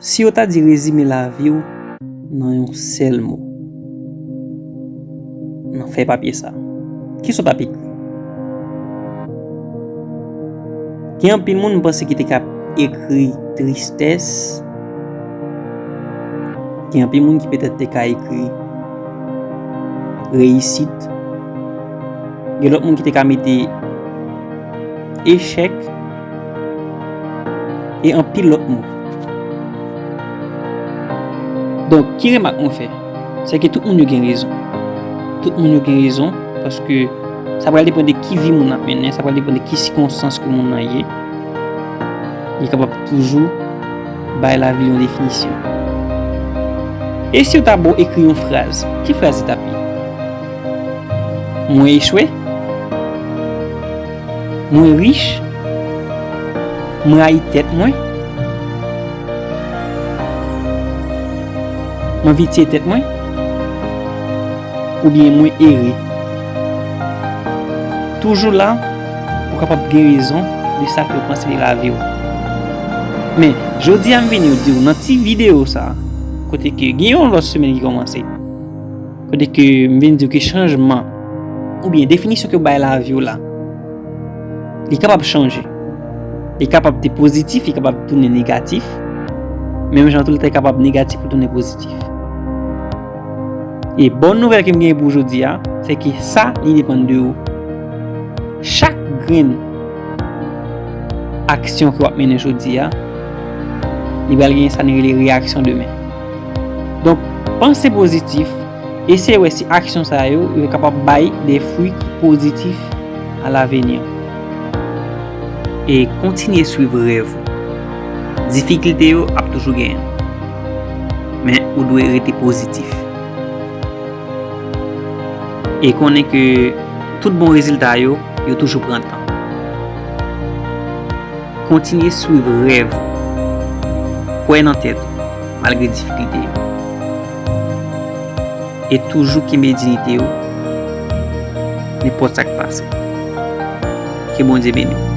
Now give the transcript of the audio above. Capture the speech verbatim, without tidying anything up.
Si yo ta di rezime lavi w nan yon sèl mo, nan fèy papye sa, kisa w t ap ekri? Gen anpil moun, m panse, ki te ka ekri tristès. Gen anpil moun ki petèt te ka ekri reyisit. Gen lòt moun ki te ka mete echèk e anpil lòt mo. Donk, ki remak mwen fè? Se ke tout moun yo gen rezon. Tout moun yo gen rezon, paske sa pral depann de ki vi moun ap mennen, sa pral depann de ki sikonstans ke moun nan ye. Li kapab toujou bay lavi yon definisyon. E si yo ta ba w ekri yon fraz, ki fraz li t ap ye? Mwen echwe? Mwen rich? Mwen rayi tèt mwen? Mwen vitye tèt mwen? Oubyen mwen ere? Toujou la, ou kapab gen rezon de sa ke w panse de lavi w. Men, jodi a m vini di w nan ti videyo sa, kote ke gen yon lòt semèn ki kòmanse, kote ke m vin di w ke chanjman oubyen definisyon ke w bay lavi w la, li kapab chanje. Li kapab te pozitif, li kapab tounen negatif. Menm jan tou, li te kapab negatif pou tounen pozitif. E bòn nouvèl ke m genyen pou w jodi a, se ke sa, li depann de ou. Chak grenn aksyon ke w ap mennen jodi a, li pral genyen sa nou rele reyaksyon demen. Donk, panse pozitif, eseye wè si aksyon sa yo, yo kapab bay de fwi ki pozitif alavenir. E kontinye swiv rèv ou. Difikilte yo ap toujou genyen. Men ou dwe rete pozitif. E konnen ke tout bon rezilta yo, yo toujou pran tan. Kontinye swiv rèv ou. Kwè nan tèt ou, malgre difikilte yo. E toujou kenbe diyite w, nenpòt sa k pase. Ke Bondye beni w.